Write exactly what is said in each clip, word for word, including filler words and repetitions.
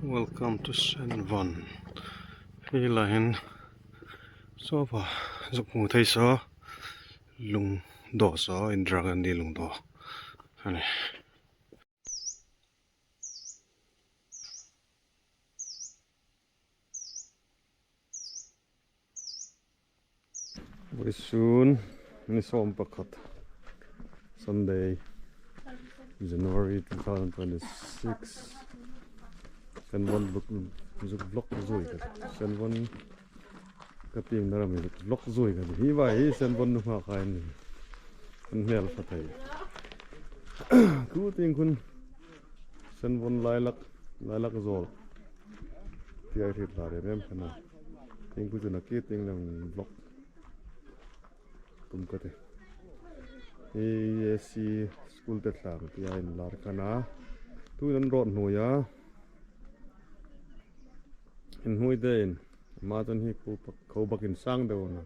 Welcome to Senvon. Hi lai hin sofa zuk hmu thei saw, lungdaw saw, Indira Gandhi lungdaw a nih. Vawisun ni sawm pakhat, Sunday, January two thousand twenty-six. Senvon vlog, vlog zui ka. Senvon ka tieng na ram hi vlog zui ka. Hi vai hi Senvon nunghak hai ni. An hmel fat hai. Ku tieng khun Senvon lailak, lailak zawl. Tia hriet hla rem rem kha a. Tieng ku chu na ki tieng le vlog tum ka tih. A S C school te tlang tia inlar kha a. Tuin an rawt hnuoi a. Inhnuoi te in. Ama chun hi kho bak, kho bak insang deu a na.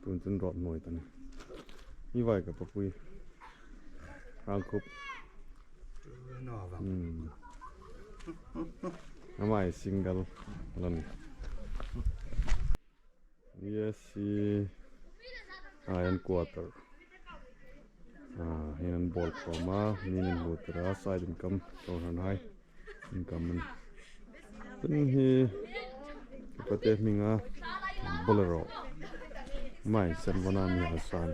Tuin chun rawt hnuoi ta a nih. Hi vai ka papui. Rangkhup. Hmm. Ama hi single la nih. A S C, ah, an quarter. Ah, hin an bawl khawm a, min an hlutir a, side income, so han hai. Income an. Tun hi, ka pate hminga, Bolero. Ama hi Senvon a mi a san.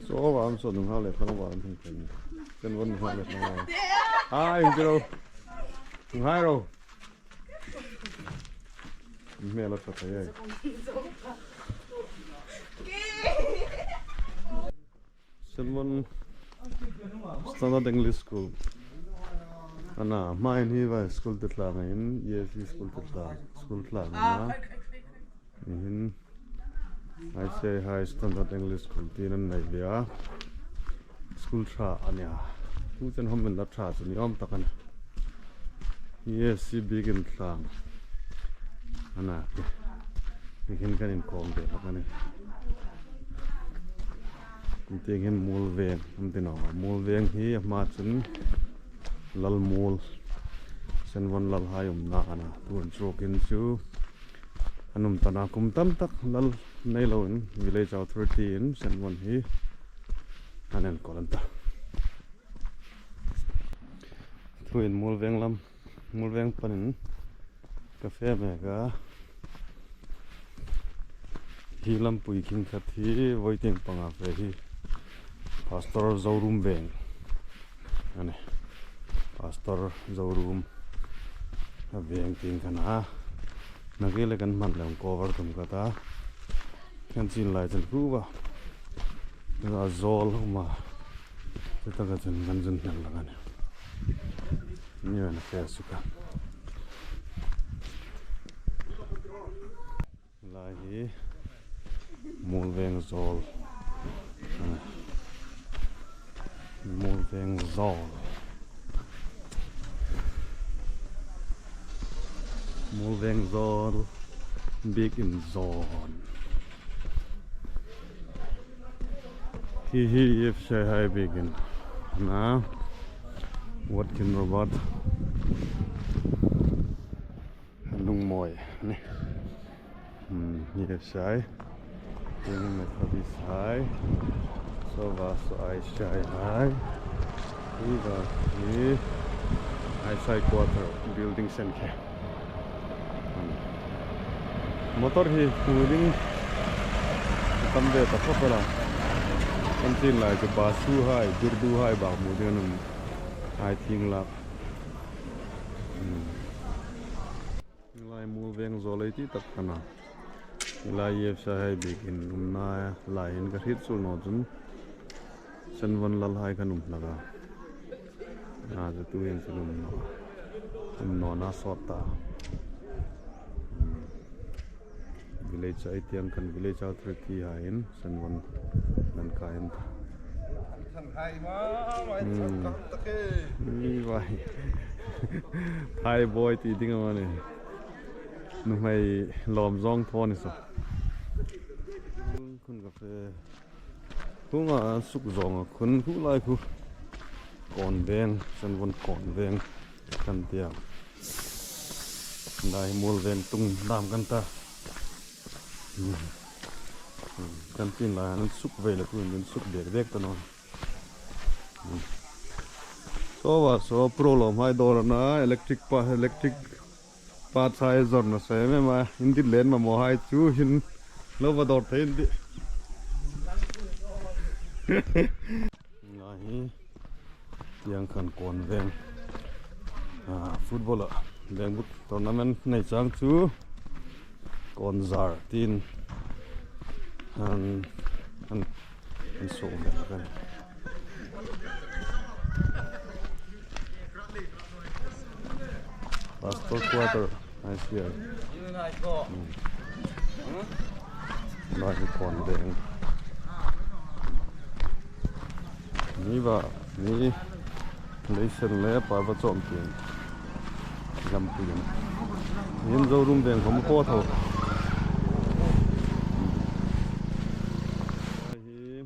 So, wa am so nunghak le tlangval an hung pen. Senvon nunghak le tlangval. Hai, hung tiro. Nunghak ro. Hmel a fat hai. Senvon Standard English School. A na, hmain hi vai school te tlang in, A S C school te tlang, school tlang a na. Hin, A S C High Standard English School tiin an nei ve a. School ṭha a nih a. Tu chen home la ṭha chu ni awm tak a nih. A S C biekin tlang a na. Biekin kan inkhawm ve hlak a nih. Tieng hin Muolveng, an ti naw. Muolveng hi a hma chun Lalmuol, Senvon lalhai umna a na. Tuhin chu kin chu an um ta a, kum tam tak lal nei loin Village Authority-in Senvon hi an enkawl an ta. Tuhin Muolveng lam, Muolveng panin ka fe mek a. Hi lampui khing khat hi voi tieng panga fe hi Pastor Zorum Veng a nih. Pastor Zorum a veng tieng kha a na. Nakie le kan hman le cover tum ka ta. Kan chin lai chen khu va. A zawl um a. Chu taka chun kan zun hnel hlak a nih. Ni wen a fe suk a. Lai hi Muolveng zawl. Muolveng zawl. Muolveng zawl. Biekin zawn. Hi hi F C I hai biekin. Na. Watkin Robert. Lungmawi ni. Hmm, hi F C I. Hi Methodist hai. Saw va saw I C I hai. Hi va hi I C I quarter building sen khe. Hmm. Motor hi hmu ding tam ve ta khawp el a. Kan chin lai chu Basu hai, Durdu hai bak hmu ding an um. Ai thing lak. Hmm. Lai Muolveng zawl ei ti tak kha a na. Lai F C I hai biekin umna lai hin ka hriet suol naw chun Senvon lalhai khan um hlak a. A, chu tuhin chu um naw. Um nawna sawt ta. Village ai tieng khan Village Authority haiin Senvon nan kai an ta. Hmm. Ni vai. Thai boy ti ding a ni. Nuhmei lawm zawng thaw ni saw. Khun ka fe. Khunga suk zawnga khun khu lai khu. Kawn veng, Senvon Kawn veng kan ti a. Lai Muol veng tung dam kan ta. Hmm. Hmm. Kan tin lai an suk ve le tuin suk dek dek ta naw. Hmm. Saw a saw pro lawmhai dawr a na, electric pa, electric pa chai zawrna sem em a, in dit len mamawhai chu hin lo va dawr thei in tih. Ngai hi tiang khan Kawn veng, ah, football a, Vengbuk tournament nei chang chu Kawn zar tin an, an, an sawm ve kan. Pastor quarter, I see. Hmm. Lai hi Kawn veng. Ni va, ni leisen le pa va chawm tin. Lampui an. Hin Zorum veng khom ko tho. Hi.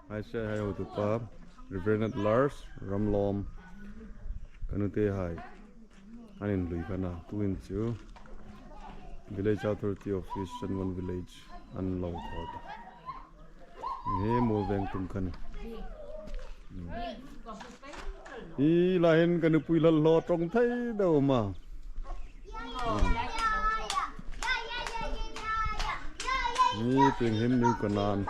Hai se hai hotupa, Reverend Lars Ramlawm, ka nute hai. An inlui khan a, tuin chu Village Authority Office, Senvon Village, an lo thaw ta. Hi Muol veng tung khan. Hmm. Hi lai hin ka nupui lal lo tawng thei deu ma. Hmm. Hi tieng hin New Canaan.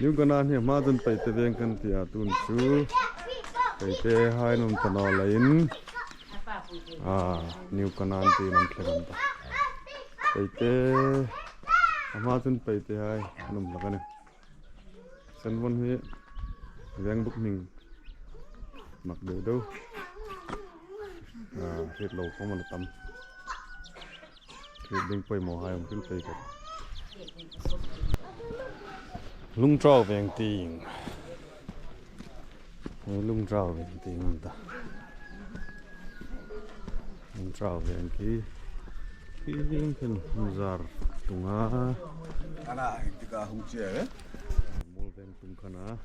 New Canaan hi hma chun Paite veng kan ti a, tun chu Paite hai an um ta naw leiin, a, New Canaan tiin an thleng an ta. Paite, a hma chun Paite hai an um hlak a nih. Senvon hi Vengbuk hming mak deu deu. A, hriet lo khom a la tam. Hriet ding poimawhai an hril pei khat. Lungtrau veng tieng. Hei Lungtrau veng tieng an ta. Lungtrau veng khi, khi ding khin zar tunga. Ana, hei tika hung che, eh? Muol veng tung khan a.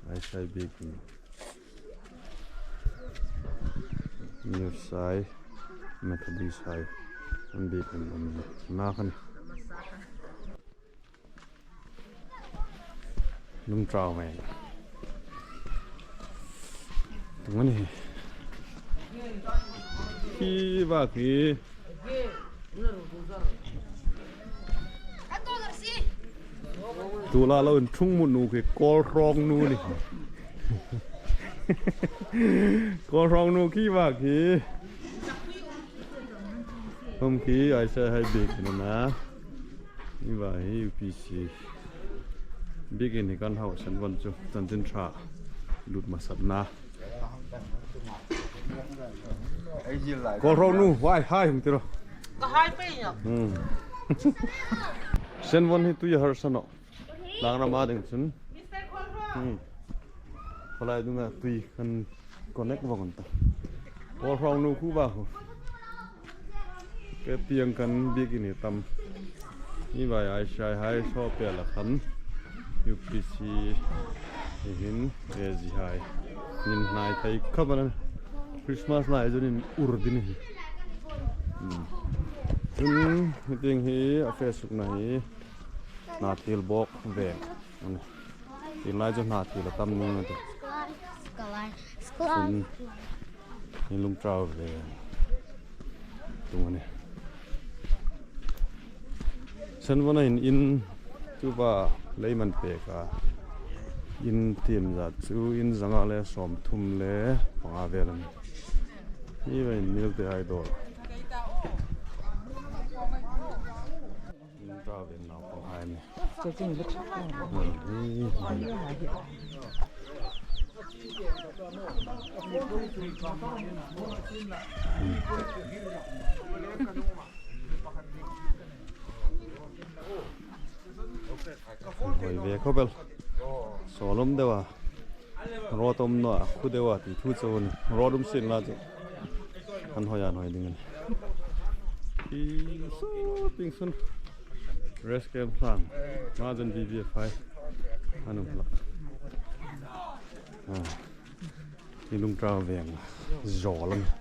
Ai sai bik ni. New Sai, Methodist hai. An bik ni, an na khan. Lungtrau mai. Tung a nih. Khi va khi. Tu la lo inṭhung mu nu khi Kawlhrawng nu ni. Kawlhrawng nu khi va khi. Khom khi ai sa hai bik ni na. Hi va hi U P C. Bikin hi kan hau Senvon chu chanchin ṭha lut masatna. Kawlhrawng nu, hai, hai hung ti ro. Ka hai pei nia. Hmm. Senvon hi tui a harsa naw. Tlang rama ding chun. Hmm. Khalai dunga tui kan connect vawng an ta. Kawlhrawng nu khu va khu. Ke tieng kan bikin hi tam. Hi vai ai sai hai saw pe la khan. U P C hi hin A G hai. Nin hnai thei khawp a na. Christmas lai chu nin ur ding hi. Hmm. Chun, hi tieng hi a fe sukna hi. Hnathil bawk veng. Tin lai chu hnathil a tam ni ngei. Skalai. Skalai. Chun, hi Lungtrau veng. Tung a nih. Senvon-a hin in tuta leiman pek a. In tiem zat chu in zanga le sawmthum le panga vel a nih. Hi va in mil te hai dawr. Lungtrau veng naupang hai ni. Hoi ve khawp el. Sawlawm deu a. Road um naw a, khu deu a ti thu chau a nih. Road um sin la chu. An hoi an hoi ding a nih. Hi saw tieng sun. Rest camp hlang. Hma chun V V F hai. An um hlak. Ah. Hi Lungtau Veng zawl a nih.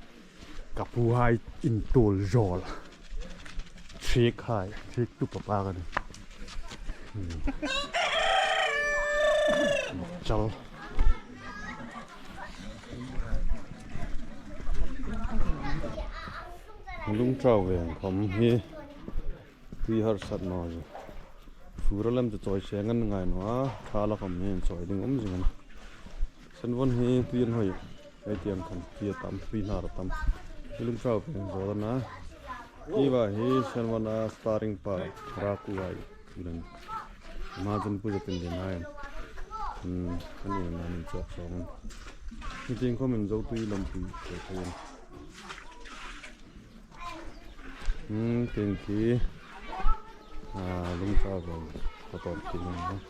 Ka puhai intuol zawl. Thiek hai, thiek tu papa ka nih. Hmm. Chal. Lungtau Veng khom hi tui harsat naw chu. Fur a lem chu chawi seng an ngai naw a, thal a khom hi chawi ding um zing a nih. Senvon hi tui an hoi. Hei tiang khan tui a tam, tui hnar a tam. Hi Lungtau Veng zawl a na. Hi va hi Senvon a starring pa Raku hai. Len. Ma chun pu zatin den hai. Hmm, an in an in chok song. Hi tiang khom in zo tui lam tui. Hmm, thank you. Ah, Lungtau Veng. Ka tawp ti nang.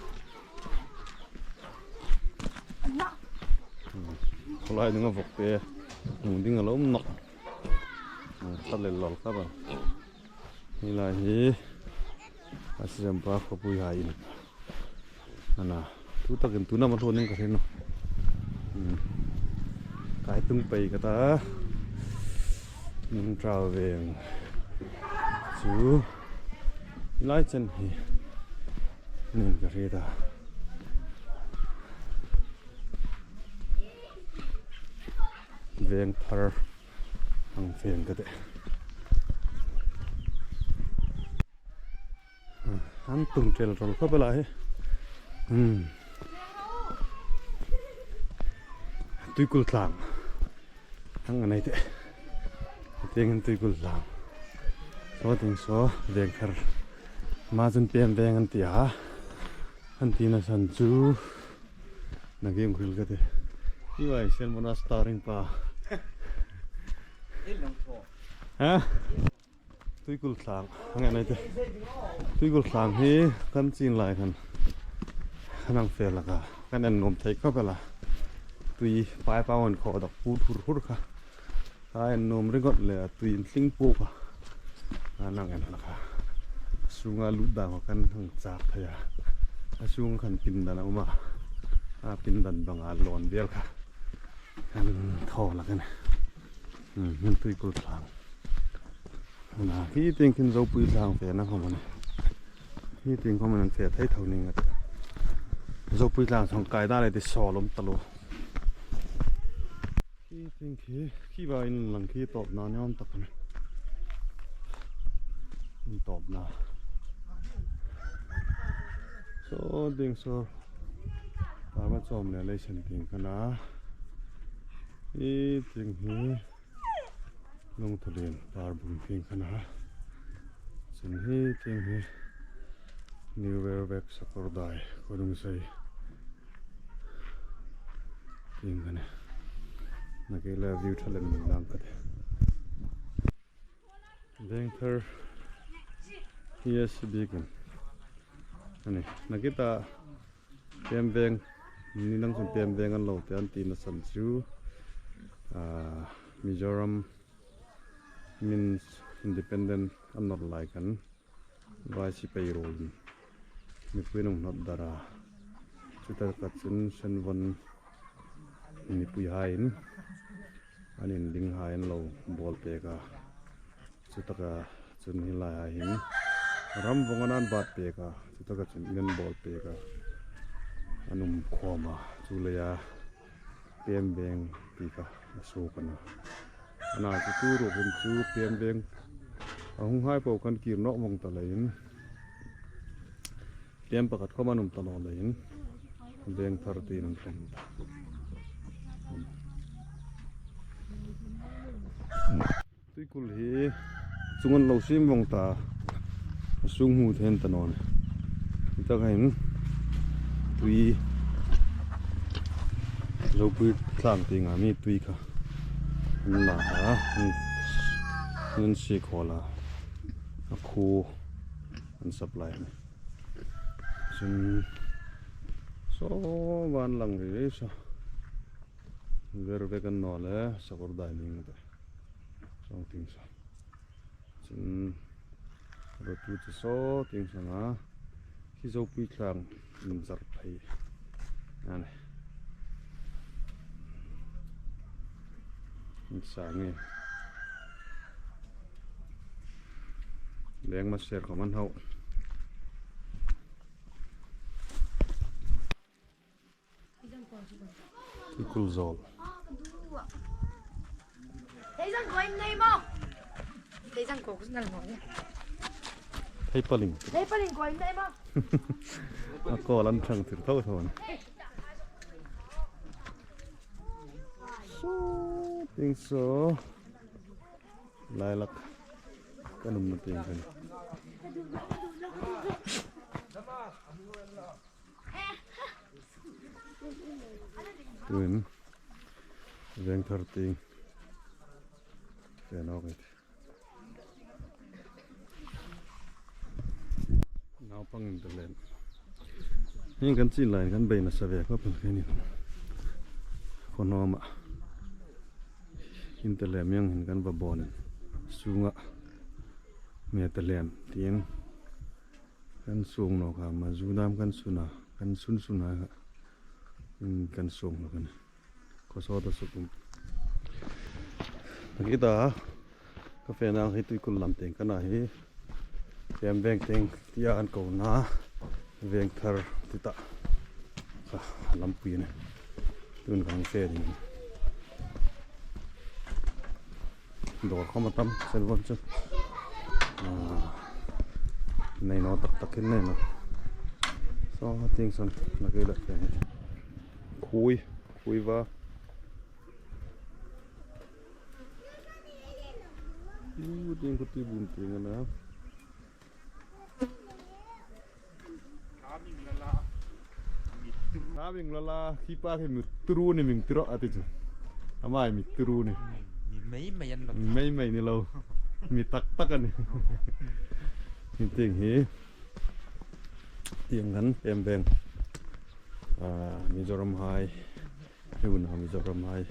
Hmm. Khawlai ding a vawk te. Hmu ding a lo um nawk. Hmm, ka lel lol ka ba. Hi lai hi. A siem pa khawpui hai in. A na, tu takin tuna ma thaw ning ka hre naw. Hmm. Kai tung pei ka ta. Lungtau Veng chu lai chen hi ning ka hre ta. Veng thar ang veng ka tih. An tung tel rol khawp el a hi. Hmm. Tuikul tlang. Ang a nei tih. Tieng hin Tuikul tlang. Saw tieng saw veng thar. Ma chun Pem Veng an ti a. An tina san chu. Na game hril ka tih. Hi vai Senvon a starring pa. Ha? Tuikul tlang, ang en ei te. Tuikul tlang hi kan chin lai khan. Kan ang fe laka. Kan en nuom thei khawp el a. Tui pai pa wan khaw dawk put hur hur kha. Ka en nuom ringawt le a tui in tling pu kha. Kan ang en laka. Sunga lut dang kan ang chak thei a. A sung khan pindan a um a. A pindan banga lawn vel kha. Kan thaw laka ni. Hmm, hin Tuikul tlang. Na, hi tieng khin Zopui tlang fena khom a nih. Hi tieng khom an fe thei tho ning a tih. Zopui tlang song kai da le ti saw lom ta lo. Hi tieng khi, khi va in lang khi tawpna ni awm tak a nih. In tawpna. Saw ding saw. Tarva chawm le lei sen tieng kha na. Hi tieng hi. Lungthulien, Parbung tieng kha na. Chun hi tieng hi New Welbeck, Sakawrdai, Khuolungsei tieng kha na. Nakie la view tha lem lang ka tih. Veng thar hi a si bik a nih. Nakie ta Pem Veng, ni nang chun Pem Veng an lo ti an tina san chu, ah, Mizoram means independent an nawr lai khan vai sipai ruolin mipuiin an hnawt dar a. Chutaka chun Senvon mipuihaiin an indinghai an lo bawl pek a. Chutaka chun hi laia hin ram vawng an bat pek a, chutaka chun in an bawl pek a, an um khawm a, chu leia Pem Veng ti kha a suok a na. A na chu tu ruok hin chu Pem Veng a hung hai po kan kir nawk vawng ta leiin, Pem pakhat khawm an um ta naw leiin, Veng thar tiin an tlawm ta. Tuikul hi chung an lo siem vawng ta, a sung hmu thei ta naw nih. Hi taka hin tui, Zopui tlang tienga mi tui kha an la a, an, an sie khawl a, a khuo an supply a nih. Chun saw van lang ri ri saw. Welbeck an naw le Sakawrdai ning te. Saw tieng saw. Chun ruotu chu saw tieng sanga. Hi Zopui tlang. Inzar phei. A nih. Insang e. Leng ma ser khawm an hau. Tuikul zawl. Thei zang ko in nei maw? Thei zang ko kus nal maw? Thei paling. Thei paling ko in nei maw? A ko lan thang tir tho tho ni. So, think so. Lai lak. Kan um na ting kan. Tuin, veng thar tieng. Fe nawk ei tih. Naupang intalem. Hieng kan chin lai kan bei nasa ve khawp el kha ni. Khaw nuom a. Intalem hieng hin kan va bawn. Sunga mi talem tieng. Kan sung nawk a, ma zu dam kan sun a, kan sun sun a, mm, kan sung nawk a nih. Khaw sawt a suk um. Nakie ta, ka fe nang hi Tuikul lam tieng ka na hi. Tiam veng tieng, tia an ko na, veng thar ti ta. Ka lampui a nih. Tun kan fe ding. Dawr khawm a tam, Senvon chu. Ah, nei naw tak tak hin nei naw. So, tieng sawn, nakie la fe. Khui, khui va. U, tieng khuti bum tieng a na. Ka ming la la, khi pa khi mi tru ni ming tru a ti chu. Ama mi tru ni. Mi mei mei an lo. Mi mei mei ni lo. Mi tak tak a nih. Hi tieng hi. Tieng kan pem veng. Ah, Mizoram hai. Hi unau Mizoram hai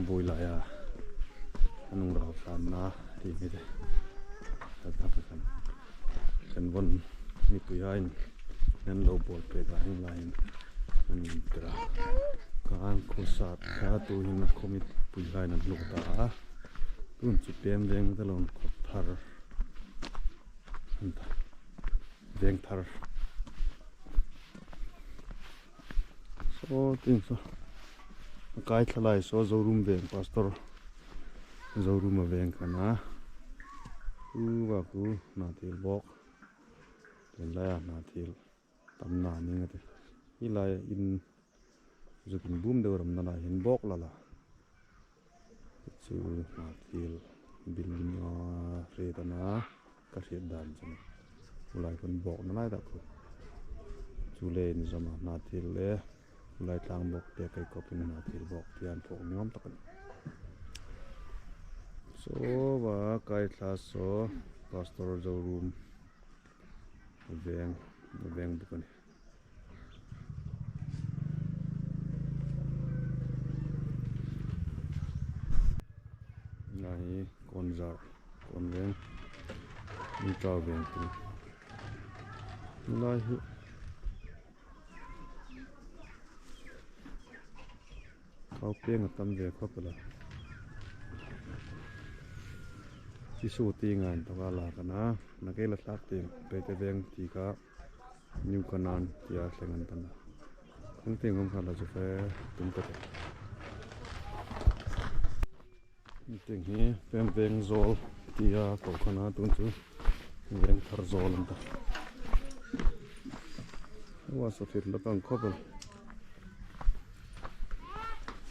buoi laia an hung ral hlanna tieng hi te. Kan, kan, kan Senvon mipuihaiin an lo bawl pek a, hieng lai hin an intir a. Kan khawsat kha tuhin a khaw mipuihaiin an lo ta a. Tun chu pem veng ta lo, khaw thar. Veng thar. Saw tieng saw. A kai thalai saw Zorum veng, Pastor Zorum a veng ka na. Khu va khu hnathil bawk. Tieng laia hnathil tamna ning a tih. Hi lai in zuk inbum deu ram na lai hin bawk la la. Chu hnathil building a hriet a na, ka hriet dan chu. Khu lai khun bawk na lai tak khu. Chu le inzawm a hnathil le, khu lai tlang bawk te kai kawpin hnathil bawk te an thlawk ni awm tak a nih. Saw va kai thla saw Pastor Zorum veng, veng bawk a nih. Lai hi Kawnzar, Kawnveng, Mingtau veng tu. Lai hi Kau peng a tam ve khawp el a. Chi su ti ngan to ka la ka na, nakie la thlak tieng, Peite veng ti kha, New Canaan tia thleng an ta na. Khang tieng khawm kha la chu fe tum ta te. Tieng hi Pem Veng Zawl tia ko kha na, tun chu Veng Thar Zawl an ta. Wa, saw thil la pang khawp el.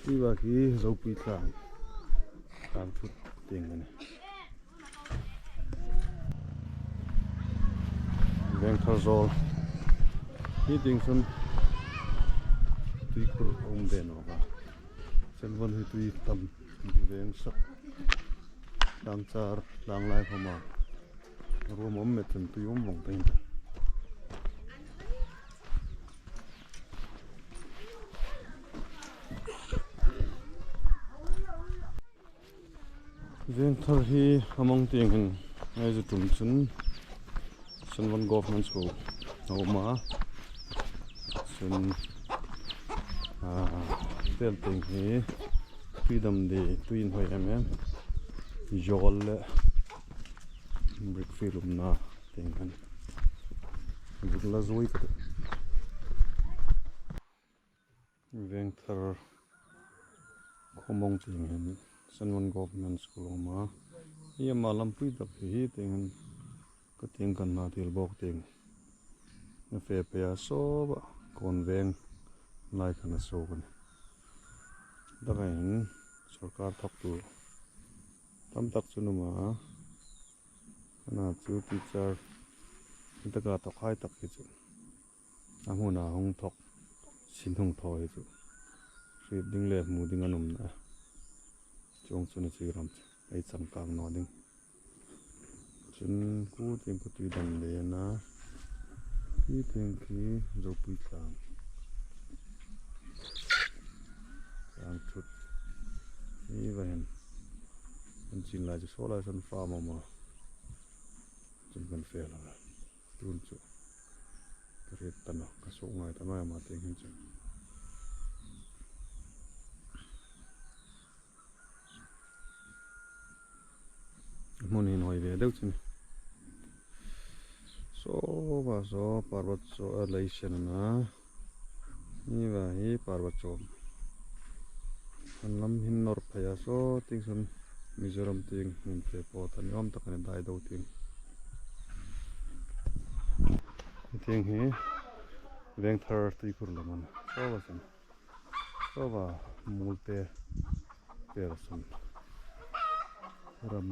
Hi va hi Zopui tlang, tlang thut tieng a nih. Veng Thar Zawl. Hi tieng chun tuikhur a um ve nawk a. Senvon hi tui tam, veng sak. Tlang char, tlang lai khawma. Ruom a um met chun tui um vawng ta hi. Veng Thar hi a mawng tieng hin, ngai zu tum chun Senvon Government School a um a. Chun, ah, tel tieng hi tui dam dei, tui inhawi em em. Zawl le brick field umna tieng khan. Brick la zui ka tih. Vengthar khawmawng tieng hin Senvon Government School a um a. Hi ama lampui tak hi, hi tieng hin ka tieng kan hna thil bawk tieng. A fe pei a, saw a, Kawn Veng lai khan a suok a nih. Taka hin sawrkar thawktu tam tak chu an um a. Ana chu teacher taka thawk hai tak hi chu. A hmuna hung thawk, sin hung thaw hi chu. Hriet ding le hmu ding an um nawh. Chuong chu ni chu ram chu ei changkang naw ding. Chun khu tieng khu tui dam dei a na. Hi tieng khi Zopui tlang. Tlang thut. Hi va hin. An chin lai chu saw lai sawn farm a um a. Chun kan fe lo. Tun chu ka hriet ta nawh, ka suok ngai ta nawh ama tieng hin chu. Hmun hi inhawi ve deu chu ni. Saw va saw, Parbat saw a lei sen a na. Hi va hi Parbat saw. An lam hin nawr phei a, saw tieng sawn Mizoram tieng min fe pawt a ni awm tak a ni, Daido tieng. Tieng hi Vengthar tuikhur lam a na. Saw va sawn. Saw va Muolte pera sawn. Ram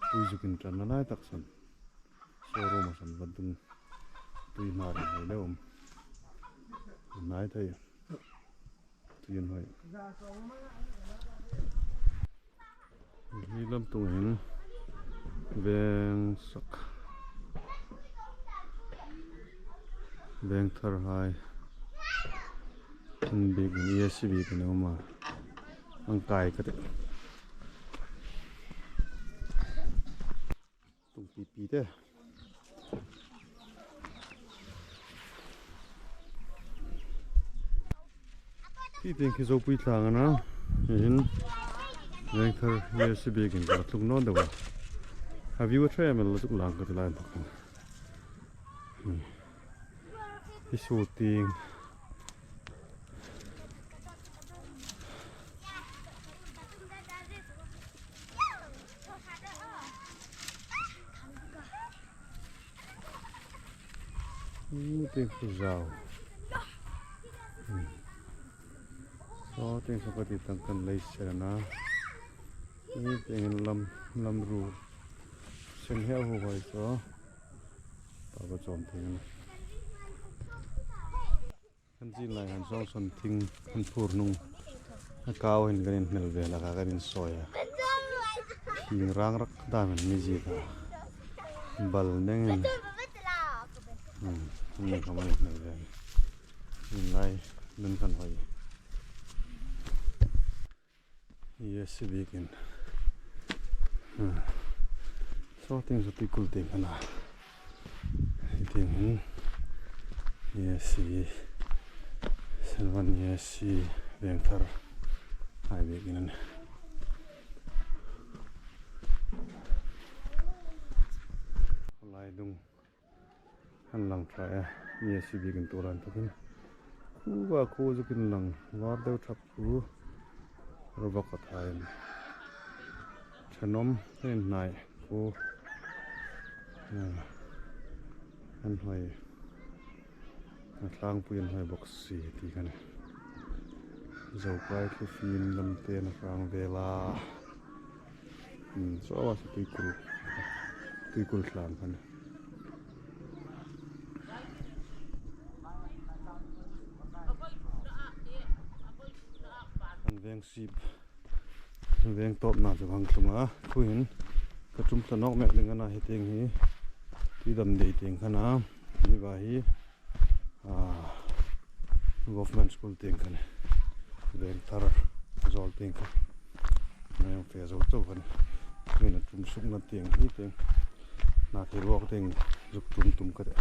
pui zuk inṭanna lai tak sawn. Saw ruoma sawn vadung tui hnar inhawi deu a um. Hnai thei. Tui inhawi. Hi lam tung hin Vengsak, Vengthar hai. An biekin, E S C biekin a um a. An kai ka tih. Tung pipi te. Hi tieng khi Zopui tlang a na. Hi hin Vengthar E S C biekin ka tlung naw deu a. A view a ṭha em el a, zuk lang ka ti lai tak. Hmm. Hi saw tieng. Hmm, tieng khu zau. Hmm. Saw tieng saw ka ti tang kan lei sen a na. Hi tieng hin lam, lam ru. Sen heuheu hai saw. Parbat saw tieng a na. Kan chin lai han sawng sawn thing kan phur hnung. A kau hin kan inhnel ve hlak a, kan insawi a. Thing rang rak dam hin mi ziek a. Bal neng hin. Hmm, neng khawm an inhnel ve. Chin lai nun kan hawi. E S C biekin. Hmm. Saw tieng saw tuikhur tieng kha a na. Hi tieng hin E S C, Senvon E S C, Vengthar hai biekin a nih. Lai dung. An lang ṭha e, E S C biekin tu lai takin. Khu va khu zuk inlang, var deu ṭhap khu. Rovak a thain. Ṭhenawm, hei hnai khu. Ah, an hawi. A tlangpui an hawi bawk si ti kha a nih. Zokai thlufin lam te an hrang vel a. Hmm, saw a saw tuikhur. Tuikhur tlang kha a nih. An Vengsip, Vengtawpna chu hang tlung a. Khu hin ka tum ta nawk mek ding a na, hi tieng hi. Tui dam dei tieng kha a na. Hi va hi. Ah, Government School tieng kha a nih. Vengthar zawl tieng kha. Nang fe zo zo kha a nih. Min a tum sukna tieng hi tieng. Hna thil bawk tieng zuk tum tum ka tih.